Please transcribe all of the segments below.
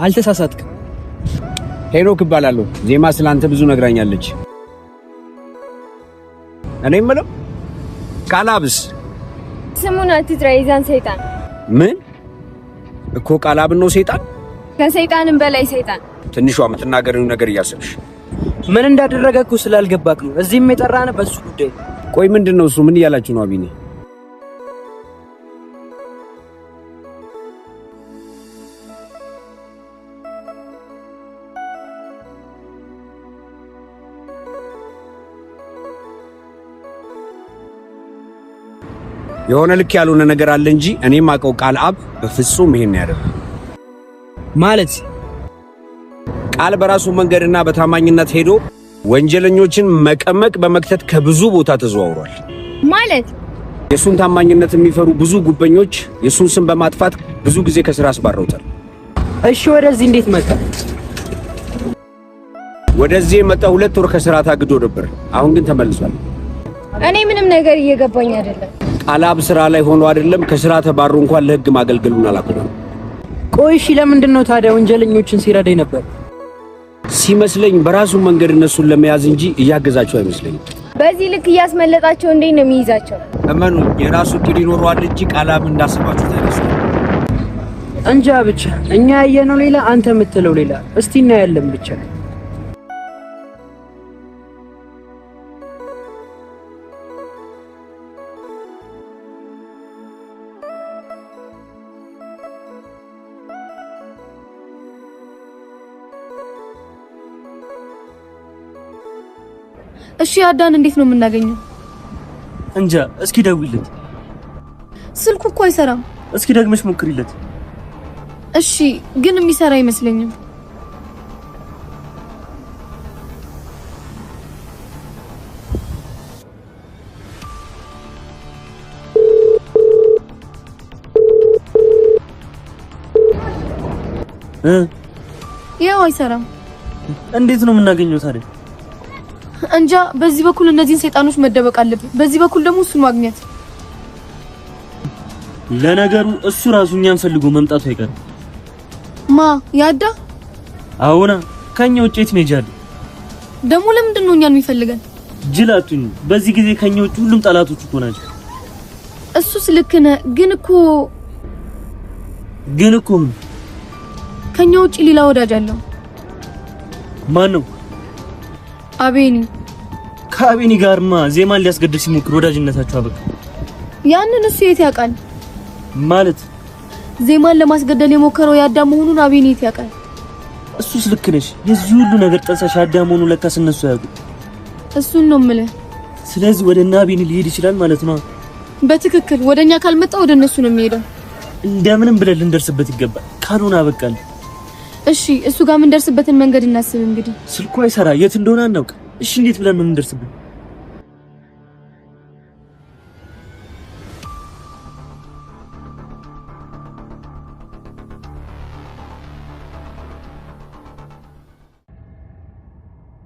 አልተሳሳትክም። ሄኖክ እባላለሁ። ዜማ ስላንተ ብዙ ነግራኛለች። እኔ የምለው ቃላብስ? ስሙን አትጥራ፣ የዛን ሰይጣን። ምን እኮ ቃላብን ነው ሰይጣን? ከሰይጣንም በላይ ሰይጣን። ትንሿ የምትናገሪው ነገር እያሰብሽ ምን እንዳደረገ እኮ ስላልገባክ ነው እዚህም የጠራን በሱ ጉዳይ። ቆይ ምንድን ነው እሱ? ምን እያላችሁ ነው አቢኔ? የሆነ ልክ ያልሆነ ነገር አለ እንጂ እኔም አውቀው ቃል አብ በፍጹም ይሄን ያደርግ ማለት ቃል በራሱ መንገድና በታማኝነት ሄዶ ወንጀለኞችን መቀመቅ በመክተት ከብዙ ቦታ ተዘዋውሯል። ማለት የሱን ታማኝነት የሚፈሩ ብዙ ጉበኞች የሱን ስም በማጥፋት ብዙ ጊዜ ከስራ አስባረውታል። እሺ፣ ወደዚህ እንዴት መጣ? ወደዚህ የመጣ 2 ወር ከስራ ታግዶ ነበር። አሁን ግን ተመልሷል። እኔ ምንም ነገር እየገባኝ አይደለም። ቃልአብ ስራ ላይ ሆኖ አይደለም ከስራ ተባሮ እንኳን ለህግ ማገልገሉን አላቆመም። ቆይ እሺ፣ ለምንድን ነው ታዲያ ወንጀለኞችን ሲረዳኝ ነበር? ሲመስለኝ በራሱ መንገድ እነሱን ለመያዝ እንጂ እያገዛቸው አይመስለኝም። በዚህ ልክ እያስመለጣቸው እንዴት ነው የሚይዛቸው? እመኑ፣ የራሱ እቅድ ይኖረዋል እንጂ ቃልአብ እንዳሰባችሁት አይመስለኝም። እንጃ ብቻ እኛ ያየነው ሌላ፣ አንተ የምትለው ሌላ። እስቲ እናያለን ብቻ። እሺ አዳን እንዴት ነው የምናገኘው? እንጃ። እስኪ ደውይለት። ስልኩ እኮ አይሰራም። እስኪ ደግመሽ ሞክሪለት። እሺ ግን የሚሰራ አይመስለኝም። እ ያው አይሰራም። እንዴት ነው የምናገኘው ታዲያ? እንጃ። በዚህ በኩል እነዚህን ሰይጣኖች መደበቅ አለብን፣ በዚህ በኩል ደግሞ እሱን ማግኘት። ለነገሩ እሱ ራሱ እኛን ፈልጎ መምጣቱ አይቀርም። ማ ያዳ? አዎና፣ ከኛ ውጭ የት መሄጃ አለ? ደግሞ ለምንድን ነው እኛን የሚፈልገን? ጅል አትሁኝ። በዚህ ጊዜ ከኛ ውጭ ሁሉም ጠላቶች እኮ ናቸው። እሱስ ልክ ነህ፣ ግን እኮ ግን እኮ ምን? ከኛ ውጭ ሌላ ወዳጅ አለው። ማን ነው? አቤኒ። ከአቤኒ ጋርማ ዜማን ሊያስገድል ሲሞክር ወዳጅነታቸው አበቃ። ያንን እሱ የት ያውቃል? ማለት ዜማን ለማስገደል የሞከረው ያዳ መሆኑን አቤኒ የት ያውቃል? እሱስ ልክ ነሽ። የዚህ ሁሉ ነገር ጠንሳሽ አዳ መሆኑ ለካስ እነሱ አያውቁም። እሱን ነው የምልህ። ስለዚህ ወደ እነ አቤኒ ሊሄድ ይችላል ማለት ነው። በትክክል ወደኛ ካልመጣ ወደ እነሱ ነው የሚሄደው። እንደምንም ብለን ልንደርስበት ይገባል። ካልሆነ አበቃልን። እሺ እሱ ጋር የምንደርስበትን መንገድ እናስብ እንግዲህ። ስልኩ አይሰራ፣ የት እንደሆነ አናውቅ። እሺ እንዴት ብለን ነው የምንደርስበት?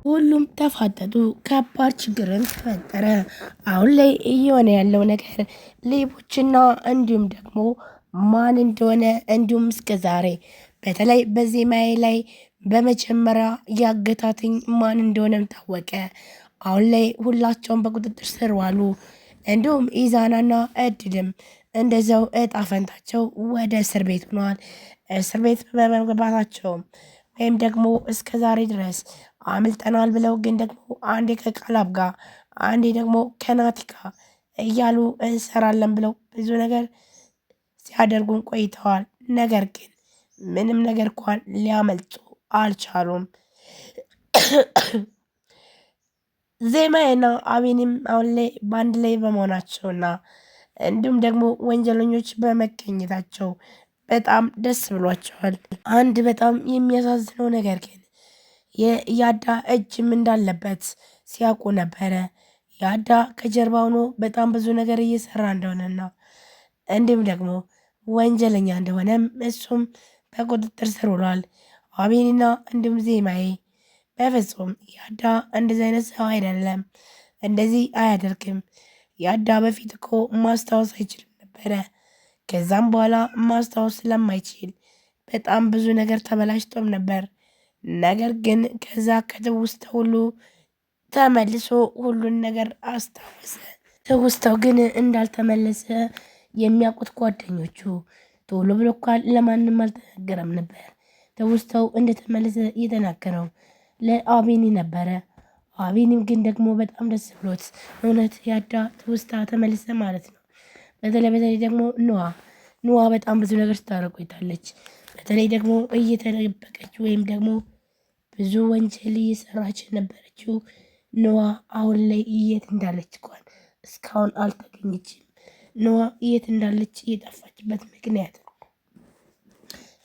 ሁሉም ተፋጠጡ። ከባድ ችግርም ተፈጠረ። አሁን ላይ እየሆነ ያለው ነገር ሌቦችና እንዲሁም ደግሞ ማን እንደሆነ እንዲሁም እስከ ዛሬ በተለይ በዜማዬ ላይ በመጀመሪያ ያገታትኝ ማን እንደሆነም ታወቀ። አሁን ላይ ሁላቸውም በቁጥጥር ስር ዋሉ። እንዲሁም ኢዛናና እድልም እንደዚያው እጣ ፈንታቸው ወደ እስር ቤት ሆኗል። እስር ቤት በመግባታቸውም ወይም ደግሞ እስከ ዛሬ ድረስ አምልጠናል ብለው ግን ደግሞ አንዴ ከቃላብ ጋር አንዴ ደግሞ ከናቲ ጋር እያሉ እንሰራለን ብለው ብዙ ነገር ሲያደርጉን ቆይተዋል። ነገር ግን ምንም ነገር እንኳን ሊያመልጡ አልቻሉም። ዜማዬና አቤኔም አሁን ላይ በአንድ ላይ በመሆናቸውና እንዲሁም ደግሞ ወንጀለኞች በመገኘታቸው በጣም ደስ ብሏቸዋል። አንድ በጣም የሚያሳዝነው ነገር ግን የያዳ እጅም እንዳለበት ሲያውቁ ነበረ። ያዳ ከጀርባ ሆኖ በጣም ብዙ ነገር እየሰራ እንደሆነና እንዲሁም ደግሞ ወንጀለኛ እንደሆነም እሱም በቁጥጥር ስር ውሏል። አቤኒና እንዲሁም ዜማዬ በፍጹም ያዳ እንደዚህ አይነት ሰው አይደለም፣ እንደዚህ አያደርግም። ያዳ በፊት እኮ ማስታወስ አይችልም ነበረ። ከዛም በኋላ ማስታወስ ስለማይችል በጣም ብዙ ነገር ተበላሽቶም ነበር። ነገር ግን ከዛ ከትውስታ ሁሉ ተመልሶ ሁሉን ነገር አስታወሰ። ትውስታው ግን እንዳልተመለሰ የሚያውቁት ጓደኞቹ ቶሎ ብሎ እንኳን ለማንም አልተናገረም ነበር። ትውስታው እንደተመለሰ የተናገረው ለአቤኒ ነበረ። አቤኒም ግን ደግሞ በጣም ደስ ብሎት እውነት ያዳ ትውስታ ተመልሰ ማለት ነው። በተለይ በተለይ ደግሞ ኑዋ በጣም ብዙ ነገር ስታደርግ ቆይታለች። በተለይ ደግሞ እየተደበቀች ወይም ደግሞ ብዙ ወንጀል እየሰራች የነበረችው ኑዋ አሁን ላይ የት እንዳለች እንኳን እስካሁን አልተገኘችም። ኑዋ የት እንዳለች የጠፋችበት ምክንያት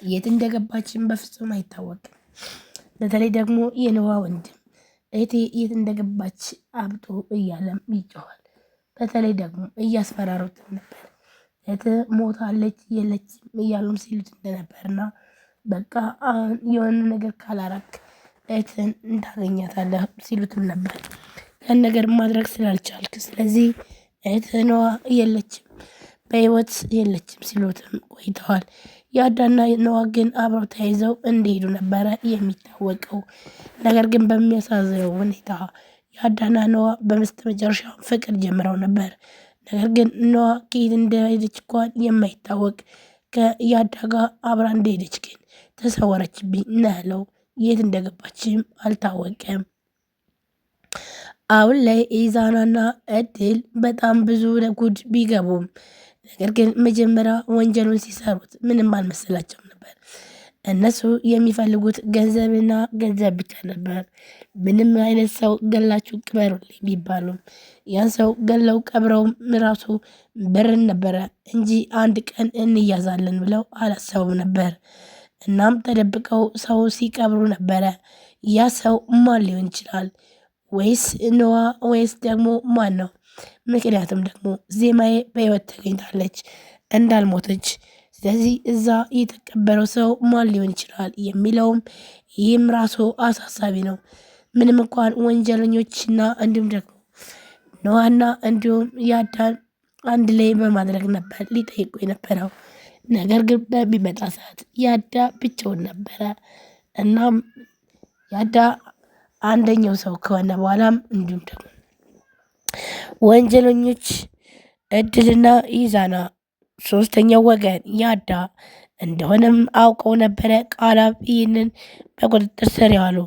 የት እንደገባችን በፍጹም አይታወቅም። በተለይ ደግሞ የኑዋ ወንድም እህቴ የት እንደገባች አብጦ እያለም ይጮኋል። በተለይ ደግሞ እያስፈራሩትም ነበር። እህት ሞታለች የለችም እያሉም ሲሉት እንደነበርና በቃ አሁን የሆነ ነገር ካላረክ እህትን እንዳገኛታለህ ሲሉትም ነበር። ያን ነገር ማድረግ ስላልቻልክ ስለዚህ እህትህ ነዋ የለችም በህይወት የለችም ሲሉትም ቆይተዋል። ያዳና ነዋ ግን አብረው ተያይዘው እንደሄዱ ነበረ የሚታወቀው። ነገር ግን በሚያሳዝነው ሁኔታ ያዳና ነዋ በመስተመጨረሻ ፍቅር ጀምረው ነበር። ነገር ግን ነዋ ከየት እንደሄደች እንኳን የማይታወቅ ከያዳ ጋር አብራ እንደሄደች ግን ተሰወረችብኝ ነው ያለው። የት እንደገባችም አልታወቀም። አሁን ላይ ኢዛናና እድል በጣም ብዙ ጉድ ቢገቡም ነገር ግን መጀመሪያ ወንጀሉን ሲሰሩት ምንም አልመሰላቸውም ነበር። እነሱ የሚፈልጉት ገንዘብና ገንዘብ ብቻ ነበር። ምንም አይነት ሰው ገላችሁ ቅበሩልኝ ቢባሉም ያን ሰው ገለው ቀብረውም ራሱ ብርን ነበረ እንጂ አንድ ቀን እንያዛለን ብለው አላሰቡም ነበር። እናም ተደብቀው ሰው ሲቀብሩ ነበረ። ያ ሰው ማን ሊሆን ይችላል? ወይስ ኖዋ ወይስ ደግሞ ማን ነው? ምክንያቱም ደግሞ ዜማዬ በህይወት ተገኝታለች እንዳልሞተች። ስለዚህ እዛ የተቀበረው ሰው ማን ሊሆን ይችላል የሚለውም ይህም ራሱ አሳሳቢ ነው። ምንም እንኳን ወንጀለኞችና እንዲሁም ደግሞ ኖዋና እንዲሁም ያዳን አንድ ላይ በማድረግ ነበር ሊጠይቁ የነበረው። ነገር ግን በሚመጣ ሰዓት ያዳ ብቻውን ነበረ። እናም ያዳ አንደኛው ሰው ከሆነ በኋላም እንዲሁም ደግሞ ወንጀለኞች እድልና ኢዛና ሶስተኛው ወገን ያዳ እንደሆነም አውቀው ነበረ። ቃላብ ይህንን በቁጥጥር ስር ያዋሉ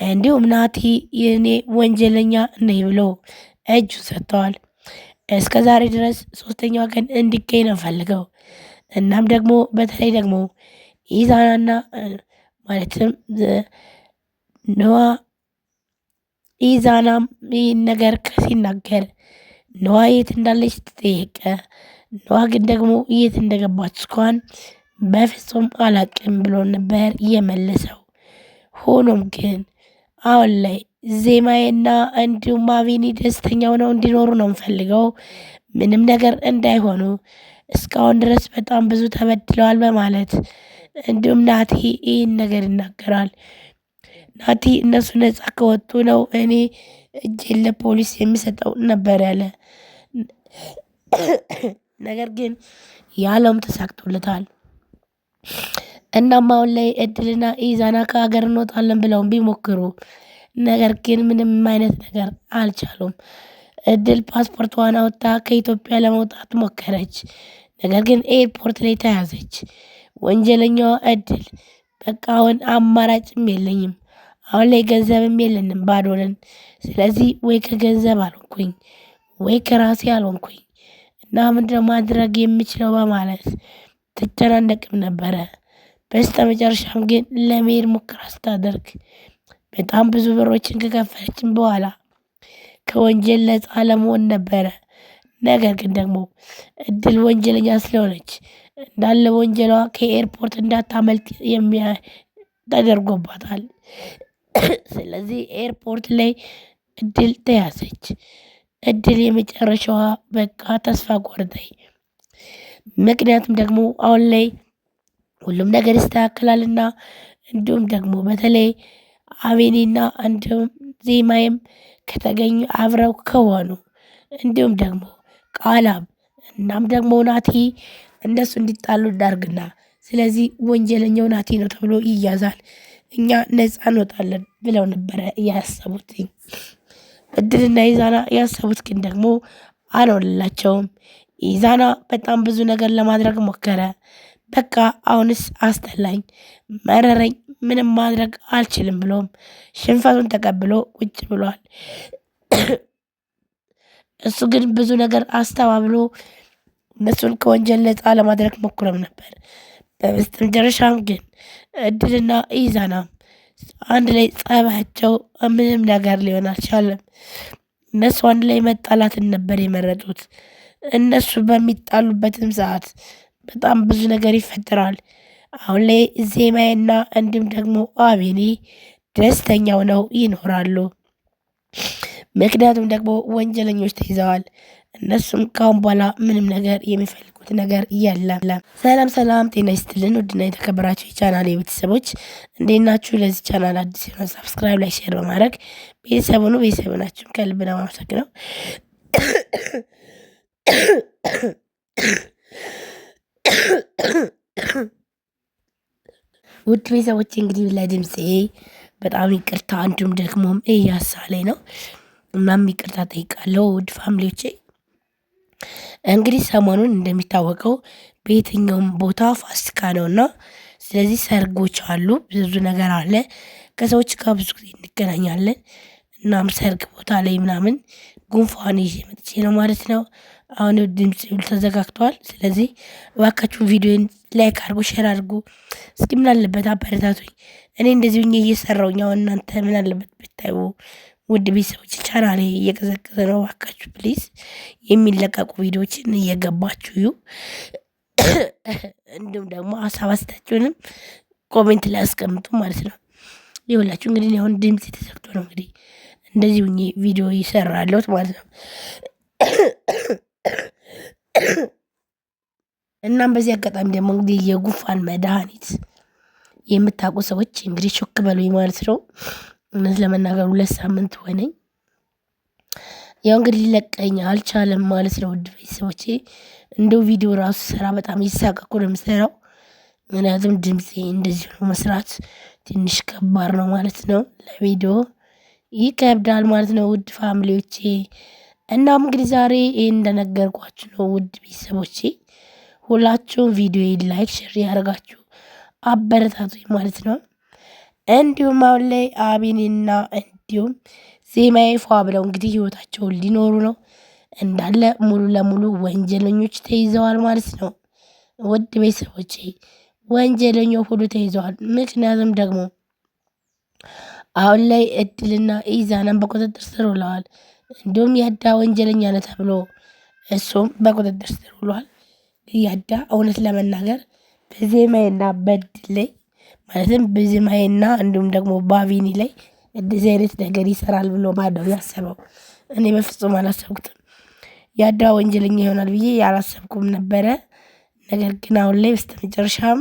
እንዲሁም ናቲ የኔ ወንጀለኛ ነኝ ብሎ እጁን ሰጥተዋል። እስከ ዛሬ ድረስ ሶስተኛ ወገን እንዲገኝ ነው ፈልገው። እናም ደግሞ በተለይ ደግሞ ኢዛናና ማለትም ኖዋ ኢዛናም ይህን ነገር ሲናገር ኖዋ የት እንዳለች ተጠየቀ። ኖዋ ግን ደግሞ የት እንደገባች እንኳን በፍጹም አላቅም ብሎ ነበር የመለሰው። ሆኖም ግን አሁን ላይ ዜማዬና እንዲሁም አቤኒ ደስተኛ ሆነው እንዲኖሩ ነው የምፈልገው፣ ምንም ነገር እንዳይሆኑ እስካሁን ድረስ በጣም ብዙ ተበድለዋል በማለት እንዲሁም ናቲ ይህን ነገር ይናገራል። ናቲ እነሱ ነጻ ከወጡ ነው እኔ እጄን ለፖሊስ የሚሰጠው ነበር ያለ። ነገር ግን ያለውም ተሳክቶለታል። እናም አሁን ላይ እድልና ኢዛና ከሀገር እንወጣለን ብለውም ቢሞክሩ ነገር ግን ምንም አይነት ነገር አልቻሉም። እድል ፓስፖርቷን አውጥታ ከኢትዮጵያ ለመውጣት ሞከረች። ነገር ግን ኤርፖርት ላይ ተያዘች። ወንጀለኛዋ እድል በቃ አሁን አማራጭም የለኝም፣ አሁን ላይ ገንዘብም የለንም፣ ባዶ ነን። ስለዚህ ወይ ከገንዘብ አልሆንኩኝ ወይ ከራሴ አልሆንኩኝ እና ምንድነው ማድረግ የምችለው በማለት ትጨናነቅም ነበረ። በስተ መጨረሻም ግን ለመሄድ ሙከራ ስታደርግ በጣም ብዙ ብሮችን ከከፈለችም በኋላ ከወንጀል ነፃ ለመሆን ነበረ። ነገር ግን ደግሞ እድል ወንጀለኛ ስለሆነች እንዳለ ወንጀሏ ከኤርፖርት እንዳታመልጥ ተደርጎባታል። ስለዚህ ኤርፖርት ላይ እድል ተያዘች። እድል የመጨረሻዋ በቃ ተስፋ ቆርጠኝ። ምክንያቱም ደግሞ አሁን ላይ ሁሉም ነገር ይስተካከላልና እንዲሁም ደግሞ በተለይ አቤኔና እንዲሁም ዜማዬም ከተገኙ አብረው ከሆኑ እንዲሁም ደግሞ ቃላብ እናም ደግሞ ናቲ እነሱ እንዲጣሉ እናርግና ስለዚህ ወንጀለኛው ናቲ ነው ተብሎ ይያዛል፣ እኛ ነፃ እንወጣለን ብለው ነበረ ያሰቡት። እድልና ኢዛና ያሰቡት ግን ደግሞ አልሆነላቸውም። ኢዛና በጣም ብዙ ነገር ለማድረግ ሞከረ። በቃ አሁንስ አስጠላኝ፣ መረረኝ፣ ምንም ማድረግ አልችልም ብሎም ሽንፈቱን ተቀብሎ ቁጭ ብሏል። እሱ ግን ብዙ ነገር አስተባብሎ እነሱን ከወንጀል ነፃ ለማድረግ ሞክሮም ነበር። በመስተመጨረሻም ግን እድልና ኢዛና አንድ ላይ ጸባቸው ምንም ነገር ሊሆን አልቻለም። እነሱ አንድ ላይ መጣላትን ነበር የመረጡት። እነሱ በሚጣሉበትም ሰዓት በጣም ብዙ ነገር ይፈጠራል። አሁን ላይ ዜማዬና እንዲሁም ደግሞ አቤኔ ደስተኛ ሆነው ይኖራሉ። ምክንያቱም ደግሞ ወንጀለኞች ተይዘዋል። እነሱም ካሁን በኋላ ምንም ነገር የሚፈልጉት ነገር የለም። ሰላም ሰላም፣ ጤና ይስጥልን ውድና የተከበራችሁ የቻናል ቤተሰቦች እንዴት ናችሁ? ለዚህ ቻናል አዲስ የሆነ subscribe፣ like share በማድረግ ቤተሰብ ሁኑ። ቤተሰብ ናችሁ ከልብ ነው የማመሰግነው። ውድ ቤተሰቦች እንግዲህ ለድምፄ በጣም ይቅርታ፣ እንዲሁም ደግሞም እያሳለኝ ነው። እናም ይቅርታ ጠይቃለሁ ውድ family ዎቼ። እንግዲህ ሰሞኑን እንደሚታወቀው በየትኛውም ቦታ ፋሲካ ነውና ስለዚህ ሰርጎች አሉ፣ ብዙ ነገር አለ። ከሰዎች ጋር ብዙ ጊዜ እንገናኛለን። እናም ሰርግ ቦታ ላይ ምናምን ጉንፋን ይዤ መጥቼ ነው ማለት ነው። አሁን ድምፅ ተዘጋግቷል። ስለዚህ እባካችሁን ቪዲዮን like አድርጉ፣ share አድርጉ። እስኪ ምን አለበት አበረታቱኝ። እኔ እንደዚህ ሁኜ እየሰራሁኝ አሁን እናንተ ምን አለበት ብታዩ። ውድ ቤተሰቦች ቻናሌ እየቀዘቀዘ ነው። እባካችሁ please የሚለቀቁ ቪዲዮዎችን እየገባችሁ እዩ። እንዲሁም ደግሞ ሀሳብ አስተያየታችሁንም comment ላይ አስቀምጡ ማለት ነው። ይኸውላችሁ እንግዲህ አሁን ድምፅ ተዘግቶ ነው እንግዲህ እንደዚህ ሁኜ ቪዲዮ ይሰራለሁት ማለት ነው። እናም በዚህ አጋጣሚ ደግሞ እንግዲህ የጉንፋን መድኃኒት የምታውቁ ሰዎች እንግዲህ ሹክ በሉኝ ማለት ነው። እውነት ለመናገር 2 ሳምንት ሆነኝ። ያው እንግዲህ ሊለቀኝ አልቻለም ማለት ነው። ውድ ቤተሰቦቼ እንደው ቪዲዮ ራሱ ስራ በጣም እየተሳቀቅኩ ነው የምሰራው። ምክንያቱም ድምፄ እንደዚህ ነው መስራት ትንሽ ከባድ ነው ማለት ነው። ለቪዲዮ ይከብዳል ማለት ነው። ውድ family ዎቼ እናም እንግዲህ ዛሬ ይሄን እንደነገርኳችሁ ነው። ውድ ቤተሰቦቼ ሁላችሁም ቪዲዮ like share ያደርጋችሁ አበረታቱኝ ማለት ነው። እንዲሁም አሁን ላይ አቤኔና እንዲሁም ዜማዬ ፏ ብለው እንግዲህ ህይወታቸውን ሊኖሩ ነው። እንዳለ ሙሉ ለሙሉ ወንጀለኞች ተይዘዋል ማለት ነው። ውድ ቤተሰቦቼ ወንጀለኞች ሁሉ ተይዘዋል። ምክንያቱም ደግሞ አሁን ላይ እድልና ኢዛናን በቁጥጥር ስር ውለዋል። እንዲሁም ያዳ ወንጀለኛ ነው ተብሎ እሱም በቁጥጥር ስር ውሏል። ያዳ እውነት ለመናገር በዜማዬና በእድል ላይ ማለትም በዜማዬና እንዲሁም ደግሞ ባቪኒ ላይ እንደዚህ አይነት ነገር ይሰራል ብሎ ማነው ያሰበው? እኔ በፍጹም አላሰብኩትም። ያዳ ወንጀለኛ ይሆናል ብዬ ያላሰብኩም ነበረ። ነገር ግን አሁን ላይ በስተመጨረሻም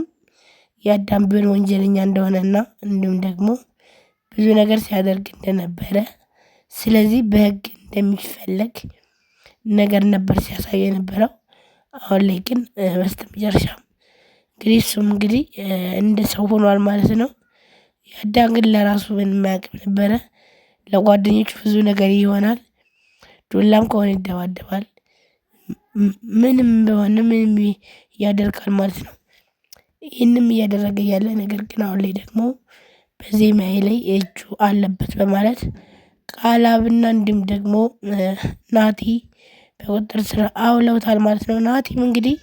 ያዳም ቢሆን ወንጀለኛ እንደሆነና እንዲሁም ደግሞ ብዙ ነገር ሲያደርግ እንደነበረ ስለዚህ በህግ እንደሚፈለግ ነገር ነበር ሲያሳይ የነበረው። አሁን ላይ ግን በስተመጨረሻም እንግዲህ እሱም እንግዲህ እንደ ሰው ሆኗል ማለት ነው። ያዳም ግን ለራሱ ምንም አያውቅም ነበረ። ለጓደኞቹ ብዙ ነገር ይሆናል። ዱላም ከሆነ ይደባደባል። ምንም በሆነ ምንም ያደርጋል ማለት ነው። ይህንም እያደረገ ያለ ነገር ግን አሁን ላይ ደግሞ በዜማዬ ላይ እጁ አለበት በማለት ቃላብና እንዲሁም ደግሞ ናቲ በቁጥጥር ስር አውለውታል ማለት ነው። ናቲም እንግዲህ